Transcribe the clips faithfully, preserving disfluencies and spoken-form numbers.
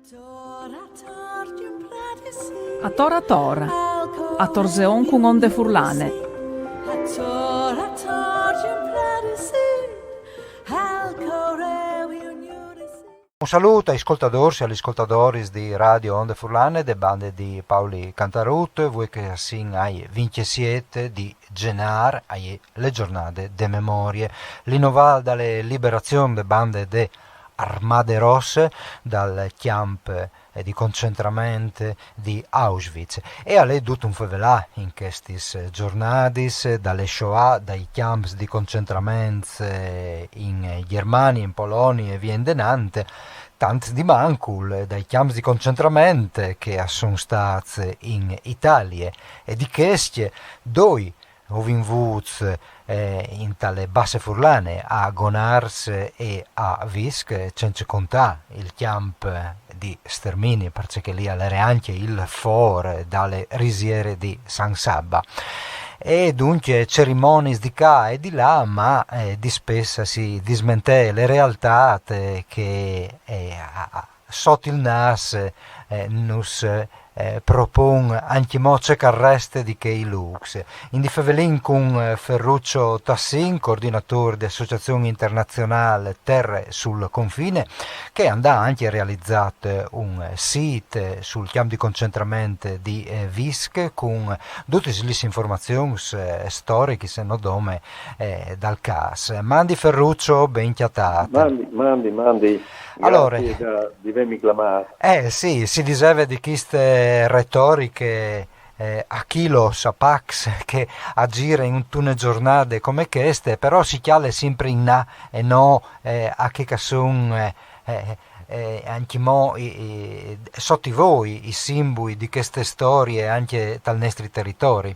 A Tor a Tor, a torzeon cun Onde Furlane. Un saluto ai scoltadors e ai scoltadores di Radio Onde Furlane de bande di Paoli Cantarut, voi che sin ai vincisiete di genar, ai le giornate de memorie. L'innovà dalle liberazioni de bande de Armade Rosse dal camp di concentrament di Auschwitz. E al è dut un fevelà in chestis giornadis, dalle Shoah, dai camps di concentrament in Germania, in Polonia e via indenant, tant di mancul dai camps di concentrament che a son stats in Italie. E di chestie doi o vin vuts eh, in tale basse furlane a Gonars e a Visc, cence contà il camp di stermini, perché lì all'era anche il for dalle risiere di San Sabba. E dunque cerimonis di ca e di là, ma eh, di spessa si dismentè le realtà che eh, a, sot il nas eh, nus eh, propon anche mo ce che reste di chei lux. In di fevelin cun eh, Ferruccio Tassin, coordinatore di Associazione Internazionale Terre sul Confine, che andà anche realizzat un sit sul camp di concentramento di eh, Visc con tutte le informazioni eh, storiche, se no dome eh, dal cas. Mandi Ferruccio, ben chiattato. Mandi, mandi, mandi. Allora, di vemi clamà. Eh sì, si diseva di queste retoriche eh, a chilos, a pax, che agire in tune giornate come queste, però si chiale sempre in là e no eh, a che casson eh, eh, anche mo i, i, sotto voi i simboli di queste storie anche dal nostri territori.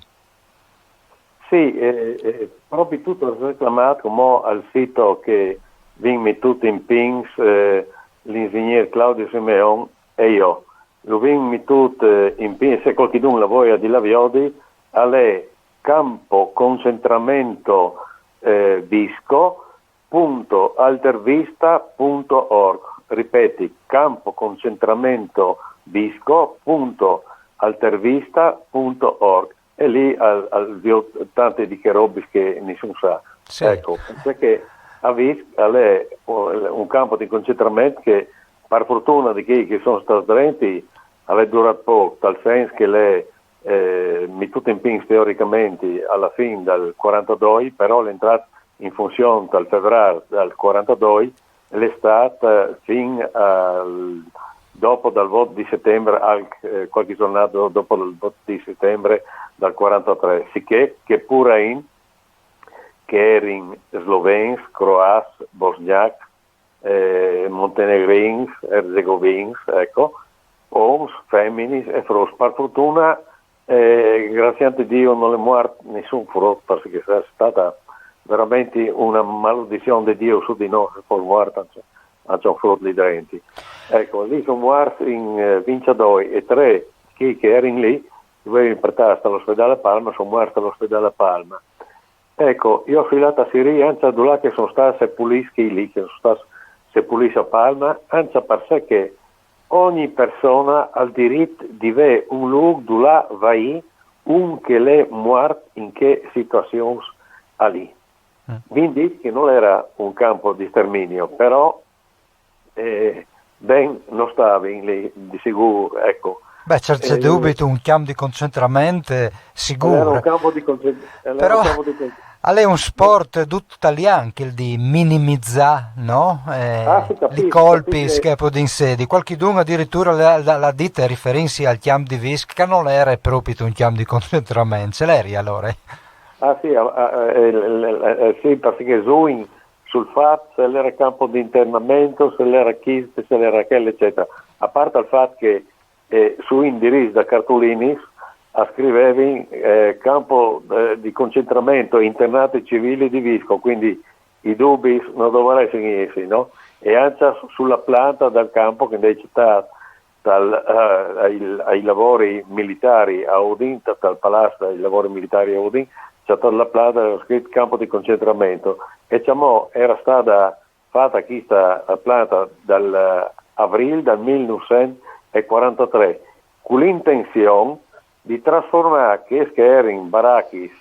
Sì, eh, eh, proprio tutto reclamato come al sito che vin mettut in pins eh, l'ingegnere Claudio Simeon e io. Lo vin mettut eh, in pins, se qualcuno la voglia di la viodi, alle campo concentramento eh, visco punto altervista punto org. Ripeti, campo concentramento visco punto altervista punto org. E lì al, al, tanti di che robe che nessuno sa. Sì. Ecco, perché a Visc è un campo di concentramento che per fortuna di chi che sono stati drenti, è durato poco, tal senso che le eh, mettut in pins teoricamente alla fine del quarantadue, però l'entrata in funzione dal febbraio del quarantadue è stata fin al dopo dal voto di settembre, al, eh, qualche giornata dopo il voto di settembre del quarantatré, sicché che pure in che erano slovens, croats, bosniacs, eh, montenegrins, erzegovins, ecco, oms, feminis e fruts. Per fortuna, eh, grazie a Dio, non è morto nessun frut, perché è stata veramente una maledizione di Dio su di noi, se fosse morto anche un frut di denti. Ecco, lì sono morti in eh, vincitore e tre, chi che erano lì, dovevi portare all'ospedale a Palma, sono morti all'ospedale a Palma. Ecco, io ho filato a Siria, anche da là che sono stati seppuliti lì, che sono stati seppuliti a Palma, anche perché ogni persona ha il diritto di avere un luogo dove vai, un che l'è morto in che situazione ha lì. Mm. Quindi che non era un campo di sterminio, però eh, ben non stavi lì di sicuro, ecco. Beh, c'è eh, dubito un campo di concentramento sicuro. Era un campo di concentramento. Però... Al è un sport tutto italiano, quel di minimizzare no? eh, ah, sì, capisco, i colpi che poi in sedi. Qualcuno addirittura l'ha, l'ha detto in riferenza al camp di Visc che non era proprio un camp di concentramento, ce l'eri allora? Ah sì, eh, eh, eh, sì, perché Zuin sul fatto se l'era campo di internamento, se l'era chiste, se l'era quella, eccetera. A parte il fatto che eh, su indirizzo da cartolini a scrivevi eh, campo eh, di concentramento internati civili di Visco, quindi i dubbi non dovrei finirsi, no? E anche sulla pianta del campo che invece sta dal, eh, ai, ai, lavori militari a Udin, dal palazzo ai lavori militari a Udin, c'è stata la pianta, era scritto campo di concentramento e diciamo, era stata fatta questa pianta dal, avrîl dal mil nûfcent e cuarantatre, cu l'intenzion di trasformâ chês che a jerin barachis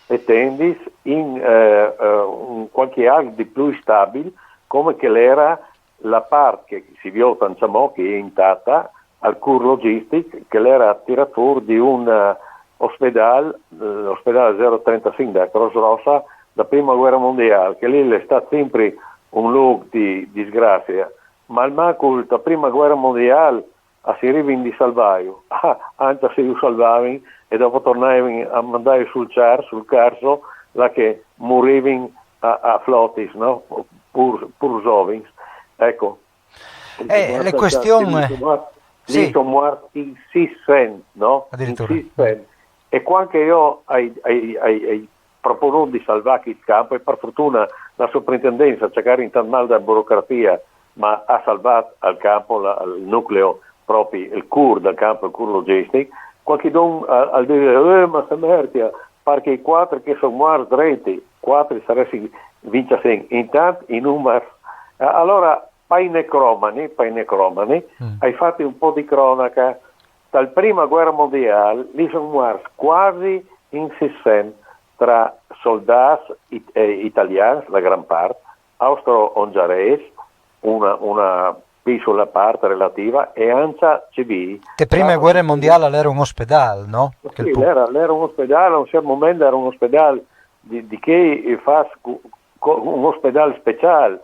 e tendis in, eh, eh, un cualchi alc di plui stabil, come che a l'era la part che si viôt ancjamò, che e je intata, al cûr logistic, che a l'era tirât fûr di un, eh, ospedâl, eh, l'ospedâl zero trentacinc da Croce Rossa, da prima guerra mondiâl, che li al è stât simpri un lûc di disgrazie, ma almancul ta prima guerra mondiâl a cirivin di salvâju, ah, ancje se ju salvavin e dopo tornavin a mandâju sul cjar-, sul carso, là che a murivin a, a flotis, no? Pûr, pûr zovins. Eco. Eh, la cuestion, li, eh, son muarts, li, sì, son muarts in sîs cents, no? Adiritura. In sîs cents. E cuant che jo o ai, o ai, o ai, o ai proponût di salvâ chest camp, e par fortuna la sovrintendenza, ce che a jere tant mâl da burocrazie, ma e à salvât il camp, la, il nucleo, propit il cûr dal camp, il cûr logistic, cualchidun al, al dîs: «Eh, ma se mertia, parcè che i cuatri che a son muarts drenti, cuatri saressin vincjacinc, intant i numars». Eh, alora, pai necromani, pai necromani, mm, o ai fat un pôc di cronaca. Tal prima guerra mondiâl, li son muarts cuasi in sîs cents tra soldâts it-, eh, italians, la gran part, austro-ongarês, una, una piçula part relativa, e ancje civîi. Te prime guerre mondiâl al jere un ospedâl, no? Sì, al jere, al jere un ospedâl, a un ciert moment al jere un ospedâl di, di chei fats cu, cu, un ospedâl speciâl,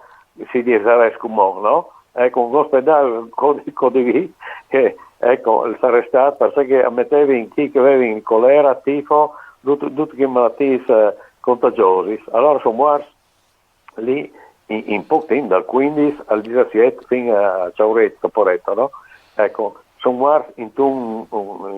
si disarès cumò, no? Eco, un ospedâl co, co di vi, che, eco, al sarès stât, parcè che a metevin chei che a vevin colera, tifo, dut-, dutis chês malatiis, eh, contagiosis. Alora a son muarts li in, in pôc timp, dal cuindis al disasiet, fin a Ciauret, Caporetto, no? Eco, a son muarts intun,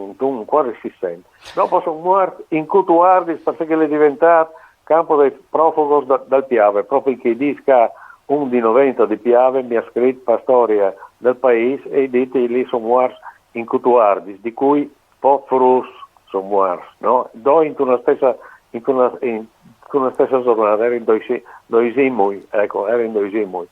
intun cuasi sîs cents. Dopo a son muarts in Cutuardis, parcè che al è deventât campo dei profugos da, dal Piave, propit in chei dîs ca un di noventa di Piave mi à scrit par storia dal paîs e i à dit: «Li a son muarts in Cutuardis», di cui pôcs fruts a son muarts, no? Doi intuna stessa, intuna, intuna stessa zornada, a jerin doi si-, doi simui, eco, a jerin doi simui.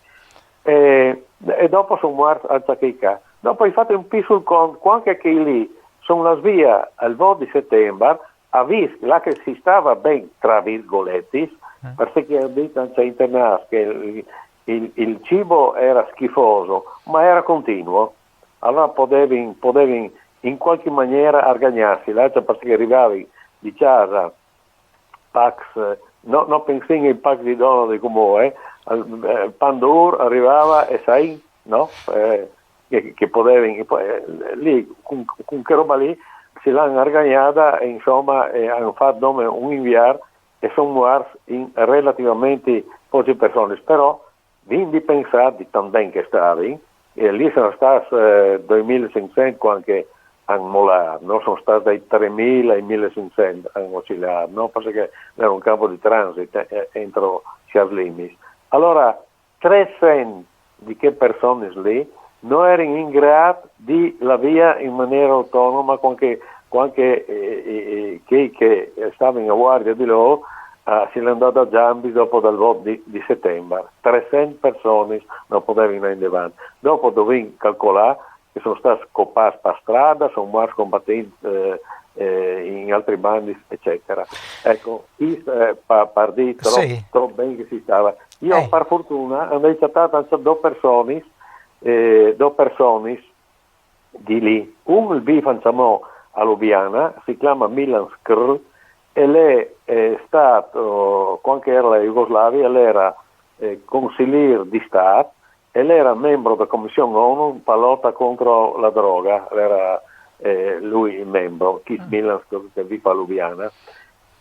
E, e dopo a son muarts ancje chei ca. Dopo o ai fat un piçul cont, cuant che chei li a son lâts via il vot di Setembar, a vist, là che si stava ben, tra virgoletis, mm, parcè che a àn dit ancje i internats che il, il, il cîbo al jere schifôs, ma al jere continût. Alora a podevin, a podevin in cualchi maniera argagnâsi, là, cioè, parcè che a rivavin di cjase pacs, eh, no, no pensìn ai pacs di dogno di cumò, eh, al, eh, il pan dûr al rivava e sai, no? Eh, che, che a podevin, che po-, eh, li, cun, cun chê roba li, si la àn argagnada e, insome, eh, a àn fat dome un invier e a son muarts in relativamente pocjis personis, però vin di pensâ di tant ben che a stavin, e li a son stâts, eh, doi mil e cinc cents cuant che a àn molât, no? A son stâts dai trê mil ai mil e cinc cents a àn oscilât, no? Parcè che al jere un camp di transit, eh, intri cierts limits. Alora, trê cents di chês personis li no jerin in grât di lâ via in maniera autonoma, cuant che, cuant che, eh, eh, eh, chei che a stavin a vuardia di lôr, eh, si l'è andâts a gjambis dopo dal vot di, di Setembar. Trê cents personis no podevin lâ indevant. Dopo o dovìn calcolâ che a son stâts copâts par strade, a son muarts combatint, eh, eh, in altris bandis, ecetera. Eco, chest, eh, pa-, par dî trop, sì, trop ben che si stava. Jo, eh, par fortuna, o ai cjatât ancje dôs personis, eh, dôs personis di li. Un al vîf ancjemò a Lubiana, si clame Milan Skrl, e al è, eh, stât, oh, cuant che al jere la Jugoslavie, al jere, eh, consilîr di Stât, e al jere membro de Comission ONU par lota contro la droga, al jere, eh, lui il membro, chest Milan Skrl che al vîf a Lubiana.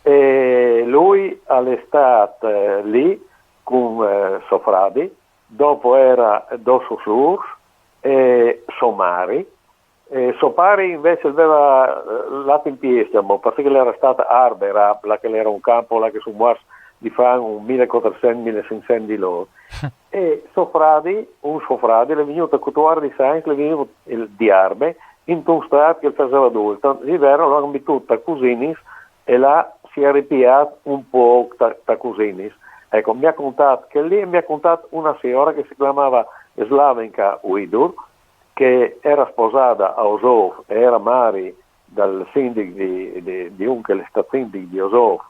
E lui al è stât, eh, li cun, eh, so fradi, dopo a jerin dôs suors e so mari, e so pari invezit al veva, eh, lât in piescj, ma parcè che al jere stât Arbe, là che al jere un camp, là che a son muarts di fam un mil e cuatricent, mil e cinc cents di lôr. E so fradi, un so fradi, al è vignût a cutuardis agns, al è vignût di Arbe, intun stât che al faseva dûl. Tant, l'ivern lu àn metût ta Cusinis, e là si è ripiât un pôc ta, ta Cusinis. Eco, mi à contât chel li, mi à contât una siore che si clamava Slavenka Uidur, che era sposada a Osof e era mari dal sindic di, di, di un che l'è stat sindic di Osof,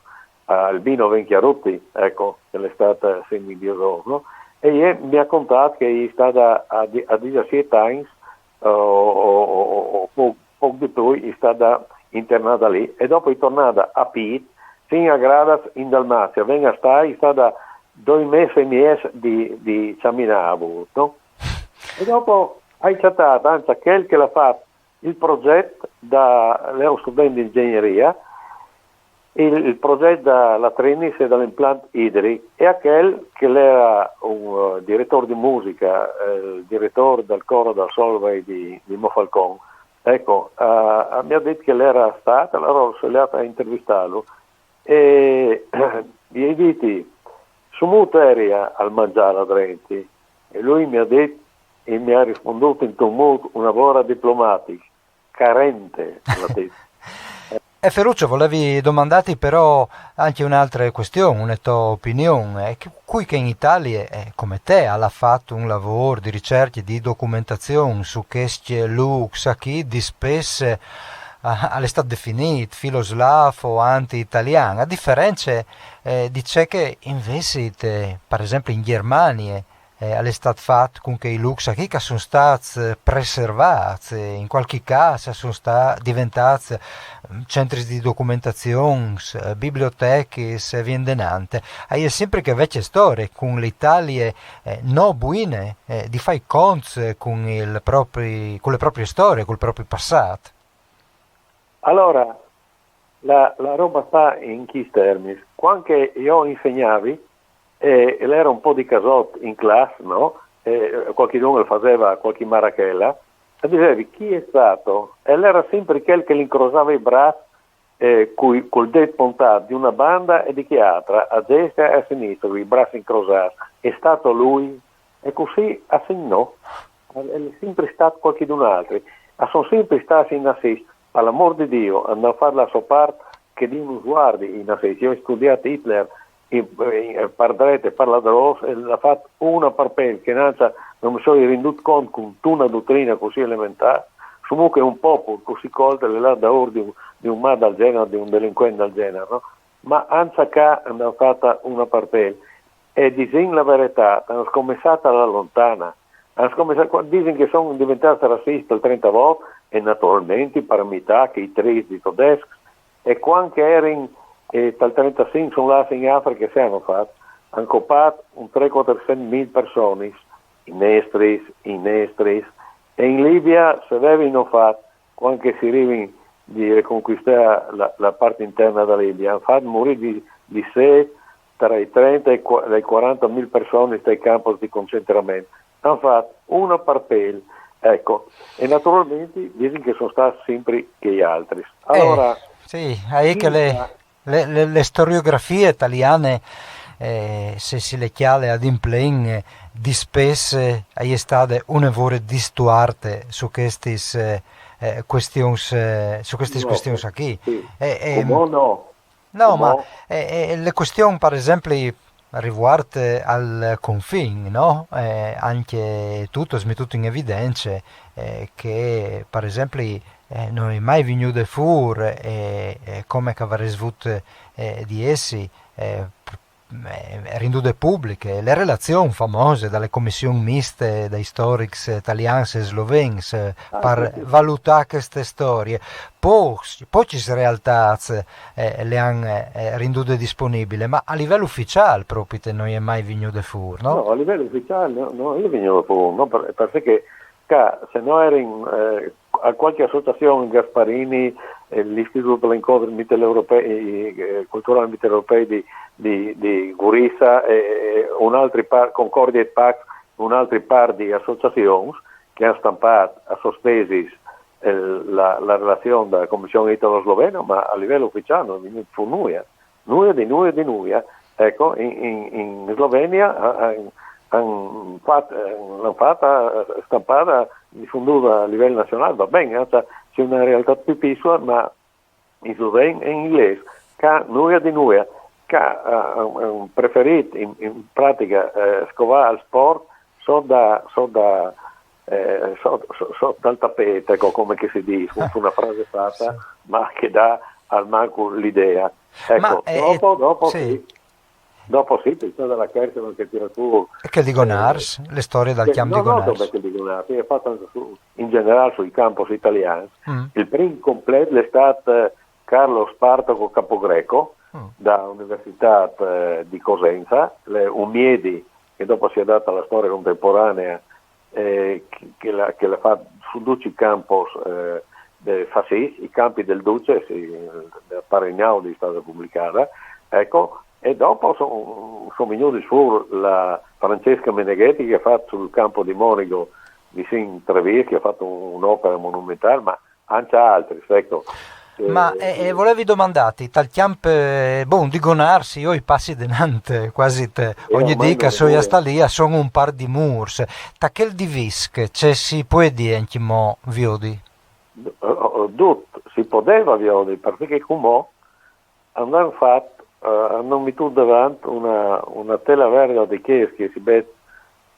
Albino Venchiarutti, ecco, che l'è stat sindic di Osof, no? E jê mi à contât che i è stada a, di- a disesiet agns, o, o, o, o po- poc di plui, i è stada internada lì, e dopo i è tornada a pît, fin a Gradaç in Dalmazia, ven a stâ, i è stada doi mês e mieç di, di cjaminâ, no? E dopo ai cjatât ancja chel che l'à fat il proget da, l'era un student di ingegneria, il, il proget da latrinis e dal implant idric, e a chel che l'era un eh, diretôr di musica, eh, il diretôr dal coro dal Solvay di, di Monfalcon. Ecco, eh, mi à dit che l'era stat, alora o soi lât a intervistâlu e i ai diti: «Sumût eri al mangjâ là drenti?» E lui mi à dit, e mi à rispundût intun mût una vora diplomatic: «Carente», l'à dit. E Ferruccio, volevi domandâti però anche un'altra questione, una tua opinione. Eh, chi- cui che in Italia, eh, come te, ha fatto un lavoro di ricerca e di documentazione su questi lux, a chi di spesso eh, al è stat definît filoslavo anti-italian, a differenza eh, di ce che invece, te, per esempio, in Germania eh, al è stat fat cun chei lux a chi che a son stats eh, preservats, eh, in qualche cas a son sta- diventâts mm, centris di documentazions, eh, bibliotechis e vien denant. A è simpri che vecje storie cun l'Italie eh, no buine eh, di fâ i conts eh, cun il propri, cun le proprie storie, cul propri passât. Alora, la, la roba sta in chescj termins. Cuant che jo insegnavi, e, e l'era un po' di casot in clas, no? E, eh, qualchidun el faseva qualche marachela, e disevi: «Chi è stato?» E l'era simpri chel che l'incrosava i braç eh, cui, cul det pontât di una banda e di chê altra, a destra e a sinistra, cui braçs incrosâts: «È stato lui?» E cussì a sin no. Al è simpri stat qualchidun altri. A son simpri stâts i naziscj, par l'amôr di Diu, a 'nd àn fat la sô part, che Diu nus vuardi, i naziscj. Jo o ai studiât Hitler in, in, par dret e par ladrôs, e l'à fat una par pel, che nancja no mi soi rindût cont cuntuna dutrina cussì elementâr, sumò che un popul cussì colt al è lât daûr di un, di un mat dal gjenar, di un delincuent dal gjenar, no? Ma ancja ca a 'nd àn fata una par pel, e disìn la veretât, a àn scomensât a la lontana. A àn scomensât, disìn che a son diventâts rassiscj tal trentavot, e naturalmentri par imitâ chei triscj di todescs, e cuant che a erin eh, tal trentacinc, a son lâts in Africa, ce a àn fat? A àn copât un trê cuatricent mil personis, i nestris, i nestris, e in Libia ce vevino fat, cuant che si rivin di reconcuistâ la, la part interna da Libia, a àn fat murî di, di sêt tra i trenta e i cua- dai cuaranta mil personis tai campos di concentrament. A àn fat una par pel, ecco, e naturalmentri disìn che a son stâts simpri chei altris. Alora, Eh, sì, a è che le, le, le, le storiografie italiane, eh, se si le cjale ad implen, eh, di spes eh, a è stade une vore distuarte su chestis eh, eh, cuestions, eh, su chestis No, cuestions achì. Sì. Eh, ehm, Cumò no. No, Cumò ma eh, eh, le cuestion, par esempli, rivuart eh, al confin, no? Eh, ancje tu tu âs metût in evidence eh, che, par esempli, eh, no è mai vignude fûr, eh, eh, come che a varès vût eh, di jessi, eh, p- eh, rindude publiche, le relazion famose da le comission miste dai storics talians e slovens eh, Ah, par sì, sì. valutâ cheste storie. Po- Pocjis realtâts eh, le àn eh, rindude disponibile, ma a livel uficiâl propit no je mai vignude fûr, no? No, a livel uficiâl no, no je vignude fûr, no? Par- parcè che ca, se no a erin eh, a cualchi associazion, Gasparini, eh, l'Istitut par l'incontri mitteleuropei, eh, culturâl mitteleuropei di, di, di Guriza, e, e un altri pâr, Concordia e Pax, un altri pâr di associazions che a àn stampât a sôs tesis eh, la, la relazion da la Comission italo-slovena, ma a livel uficiâl no je vignût fûr nuia. Nuia di nuia di nuia. Ecco, in, in, in Slovenia a- a- a àn fat, eh, l'àn fata, eh, stampada, difunduda a livel nazionâl, va ben, eh, cioè, a è una realtât plui piçula, ma in sloven e in inglês, ca nuia di nuia, ca eh, a àn preferît in, in pratica eh, scovâ il sport sot da, sot da, eh, so, so, so dal tappeto, ecco, come che si dice, una frase fatta, sì, ma che dà almanco l'idea. Ecco, ma, eh, dopo, dopo sì. Sì, dopo sì, c'è stata la Kersevan che tira su... Che di Gonars, eh, le storie dal campo di Gonars. Che di Gonars, è fatto anche su, in generale sui campos italiani. Mm. Il primo completo è stato Carlo Spartaco Capogreco, mm, da Università eh, di Cosenza, le Umiedi, che dopo si è data alla storia contemporanea, eh, che, che, la, che la fa su duci campos eh, fascist, i campi del Duce, sì, da Paregnau è stata pubblicata, ecco, e dopo sono, sono venuti su la Francesca Meneghetti che ha fatto sul campo di Monigo vicino Treviso, che ha fatto un'opera monumentale, ma anche altri, ecco. Ma eh, eh, volevi domandarti, tal campo, eh, bon, di Gonars, io i passi denante quasi te, ogni dì che sono stati lì, sono un par di murs. Ta quel di Visc, ce si può dire anche mo, viodi? Dut, si poteva viodi, perché come hanno fatto, eh, hanno messo davanti una, una tela verde di chiesa che si vede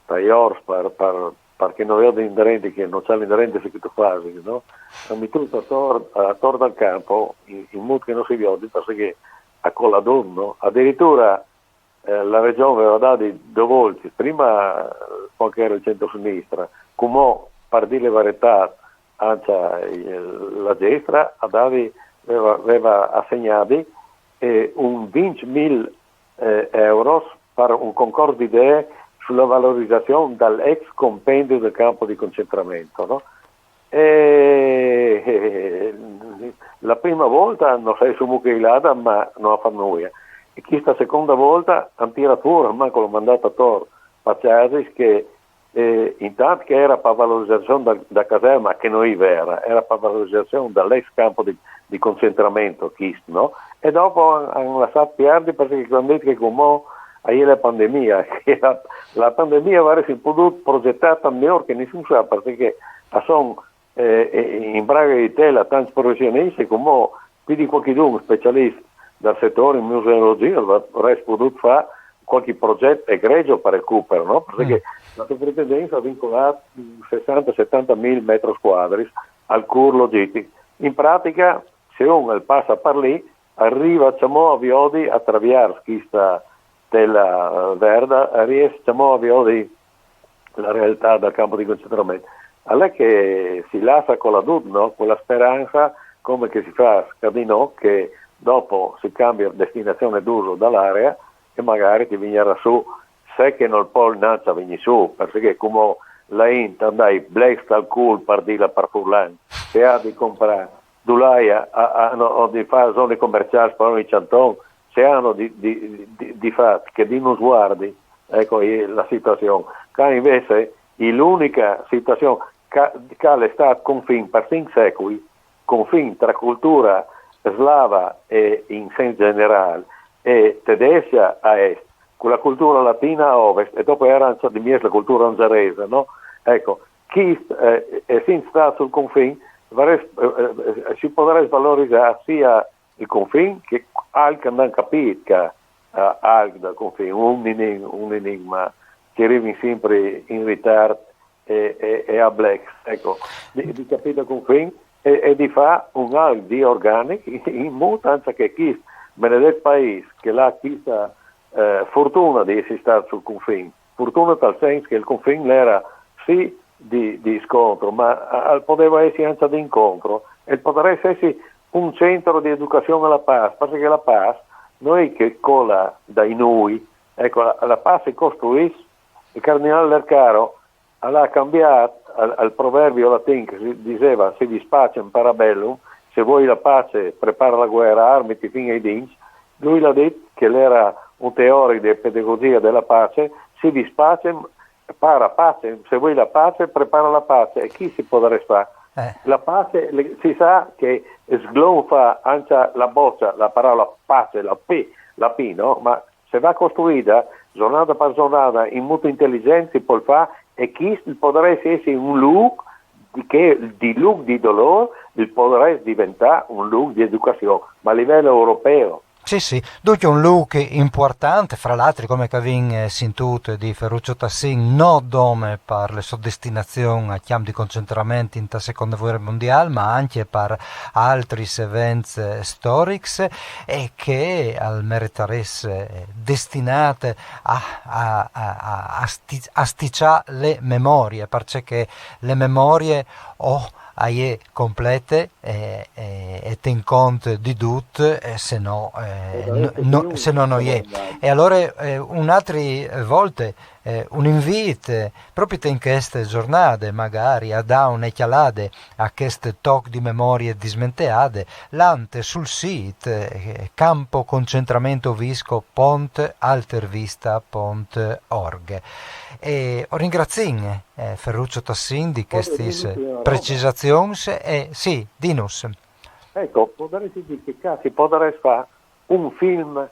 dai ors per, per perché non vedo indrenti che non c'è l'indrenti se che tu fai, no? Mi tu attorno, attorno al campo, in, in modo che non si vede, perché a coladun, no? Addirittura eh, la regione aveva dato due volte, prima eh, quando era il centro-sinistra, come per dire la verità, anche eh, la destra aveva, aveva assegnato eh, un venti mila eh, euro per un concorso di idee sulla valorizzazione dell'ex compendio del campo di concentramento, no? E eh, la prima volta non sai su mucchilata, ma non fa nulla. E questa seconda volta hanno tirato fuori, manco l'ho mandato a Tor, Paciasis, che eh, intanto che era per valorizzazione da, da caserma, che non è vera, era per valorizzazione dall'ex campo di, di concentramento, Kist, no? E dopo hanno lasciato perdere perché hanno detto che come è la pandemia, che la, la pandemia avrebbe potuto progettare meglio che nessuno sa, perché sono eh, in braghe di tela tanti professionisti, come più di qualcuno specialista dal settore in museologia, avrei potuto fare qualche progetto egregio per recupero, no? Perché mm. La soprintendenza ha vincolato sessanta settanta mila metri quadri al cur logistico. In pratica, se uno passa per lì, arriva a Ciamò a Viodi attraverso questa tela verda, riesce a Ciamò a Viodi la realtà del campo di concentramento. Allora che si lascia con la dubno, con la speranza, come che si fa a Scadinò, che dopo si cambia destinazione d'uso dall'area e magari ti vegnerà su, se che non può neanche venire su, perché come la int andai blesta al cul per dirla per furlan, se ha di comprare, dulaia, a, a, no, di fare zone commerciali per ogni canton, se hanno di, di, di, di fatto che di non sguardi, ecco la situazione. Qua invece è l'unica situazione che, che è stata confin per cinque secoli, confin tra cultura slava e in senso generale e tedesca a est, con la cultura latina a ovest e dopo era anche di mezzo la cultura ungherese, no? Ecco, chi eh, è sin stato sul confine, eh, eh, si potrà valorizzare sia il confine che anche non capito che eh, alc dal confine, un, un enigma che arrivi sempre in ritardo e, e, e a Black, ecco, di, di capire il confine e, e di fare un alc di organico in modo che questo benedetto paese che l'ha questa eh, fortuna di essere stato sul confine, fortuna tal senso che il confine era sì di, di scontro, ma poteva essere anche di incontro e poteva essere un centro di educazione alla pace, perché la pace non è che cola dai noi, ecco, la, la pace costruisce, il cardinale Lercaro l'ha cambiato al, al proverbio latino che diceva se vis pacem para bellum, se vuoi la pace prepara la guerra, armiti fin ai dinci, lui l'ha detto che era un teorico di pedagogia della pace, se vis pacem para pace, se vuoi la pace prepara la pace e chi si potrà fare? Eh. La pace si sa che sglonfa anche la boccia, la parola pace, la P, la P, no? Ma se va costruita giornata per giornata in modo intelligente si può fare e chi potrà essere un look di, che, di look di dolore il potrà diventare un look di educazione, ma a livello europeo. Sì, sì, dunque un look importante, fra l'altro, come che avete sentito di Ferruccio Tassin, non dome per le sue destinazioni a campi di concentramento in la seconda guerra mondiale, ma anche per altri eventi storici e che al meritasse destinate a, a, a, a, sti, a sticciare le memorie, perché le memorie o a è complete e, e, e ten conto di tutto, e se no, eh, no, se no non è. E allora eh, un'altra volta eh, un invito eh, proprio in queste giornate magari a dare un'occhiata a questo toc di memorie dismenteate, l'ante sul sito eh, campoconcentramento.org. E ringrazio eh, Ferruccio Tassin di queste precisazioni. E sì, dinus. Ecco, potresti dire che qua si potrà fare un film,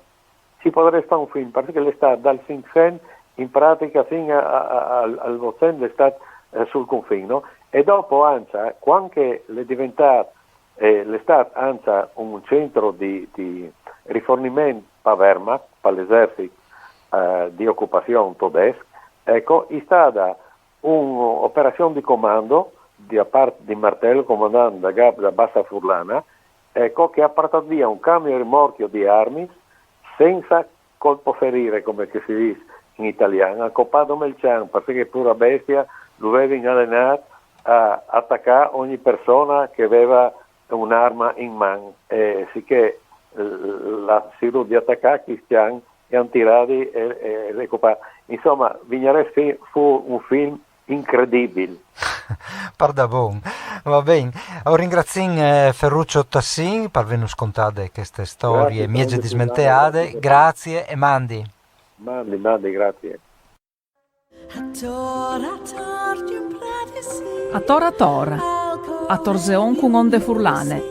si potrà fare un film, perché l'è stato dal Sinfen in pratica fin a, a, al, al Vozen l'è stato eh, sul confine, no? E dopo, anzi, quando l'è diventato, eh, l'è stato anzi un centro di, di rifornimento per Wehrmacht, per l'esercito eh, di occupazione tedesco, ecco, è stata un'operazione di comando da parte di Martel, comandante da, da Bassa Furlana, ecco, che ha portato via un camion rimorchio di armi senza colpo ferire, come che si dice in italiano, ha coppato il can, perché pura bestia lo aveva allenato a attaccare ogni persona che aveva un'arma in mano, e sicché eh, la si di attaccare il can e hanno tirato e, e, e coppati. Insomma, Vignares fu un film incredibile. Pardabon. Va bene. Ringrazio eh, Ferruccio Tassin per averci contato queste storie mezze dismenteate. Grazie e mandi. Mandi, mandi, grazie. A tor a tor, a torzeon cun onde furlane.